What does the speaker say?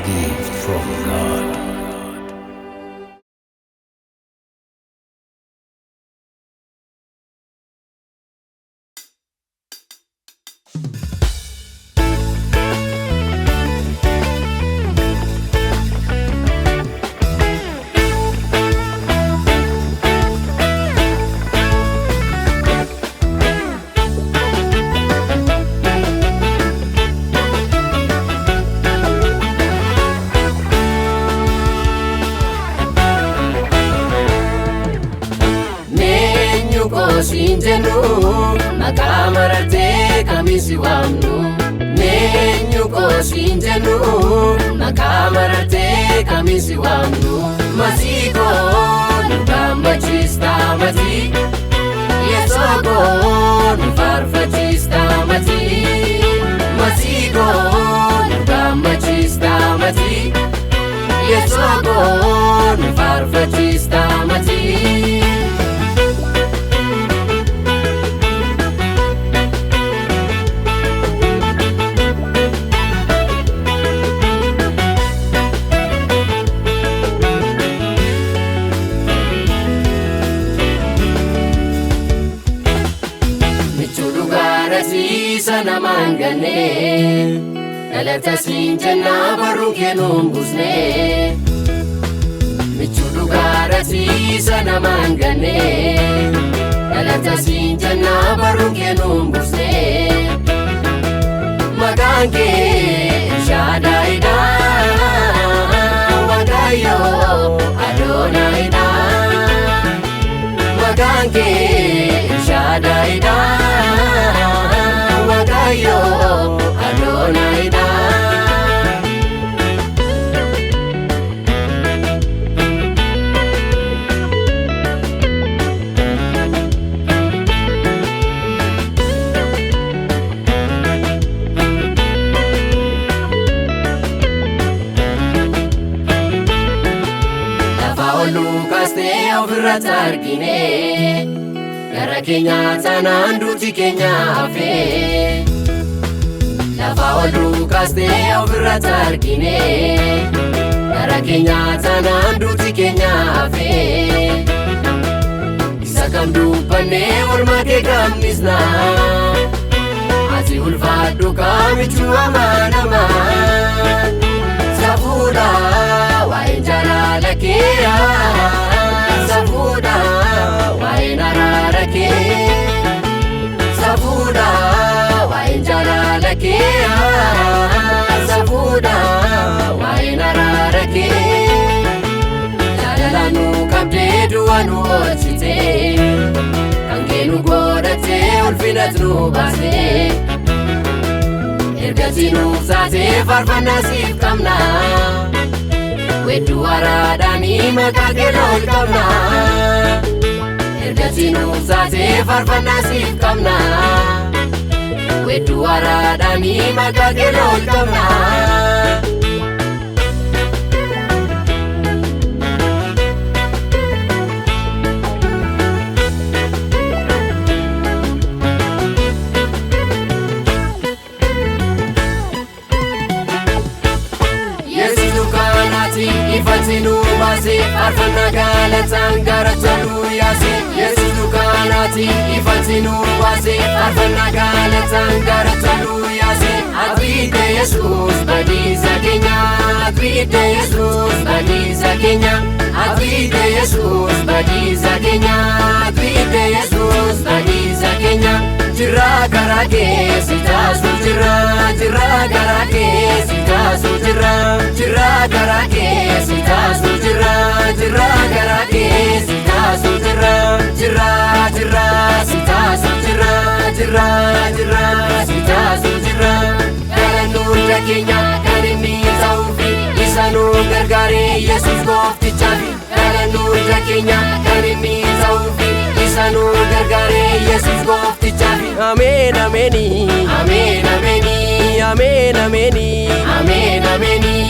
Gift from God. Sinjenu maqaa maratee kamisi waamnu. Meenyu koo sinjenu maqaa maratee kamisi waamnu. Matii koo nu gammachiista matii, Yeesoo koo nu faarfachiista matii. Matii koo nu gammachiista matii, Yeesoo koo nu faarfachiista matii. Michuu namaan gannee galata siin jennaa barruun kennuun buusnee. Michuu dhugaaratiisa namaan gannee galata siin jennaa barruun kennuun buusnee. Maqaan kee Shaadaayidha, Waaqayyoo Adoonaayidha. Maqaan kee Shaadaayidha, Waaqayyoo Adoonaayidha. Lafa ol nu kaastee ofirratti argine, gara keenya taanaan duuti keenya hafee. Lafa ol nu kaastee ofirratti argine, gara keenya taanaan duuti keenya hafee. Isa kam dubbannee oolmaa kee gamnisna, ati ulfaadhu kaamichuu amanama. Safuudha waa'een jaalala kee, safuudha waa'een araara kee, safuudha waa'een jaalala kee, safuudha waa'een araara kee. Jaalala nu qabdee du'a nu oolchitee, kan kee nu godhattee ulfinat nu baastee. Ergatti nuuf taatee faarfannaa siif qabna, weedduu haraadhaanii maqaa kee ol qabna. Ergatti nuuf taatee faarfannaa siif qabna, weedduu haraadhaanii maqaa kee ol qabna. Yesuus dukkaanaati ifatti nu baase, faarfannaa galataan gara toluu yaase. Yesuus dukkaanaati ifatti nu baase, faarfannaa galataan gara toluu yaase. Ati Yesuus badiisa keenya, ati Yesuus badiisa keenya, ati Yesuus badiisa keenya, ati Yesuus badiisa keenya. Jira karaa kee si taasu jira, jira karaa kee si taasu jira, jira karaa kee si taasu jira, jira karaa kee si taasu jira, jira jira si taasu jira, jira jira si taasu jira. Galanni hunda keenya kan inni ta'uufi isa nu gargaaree Yesuus gooftichaafi. Galanni hunda keenya kan inni ta'uufi isa nu gargaaree Yesuus gooftichaafi. Ameen ameeni. Ameen ameeni. Ameen ameeni. Ameen ameeni.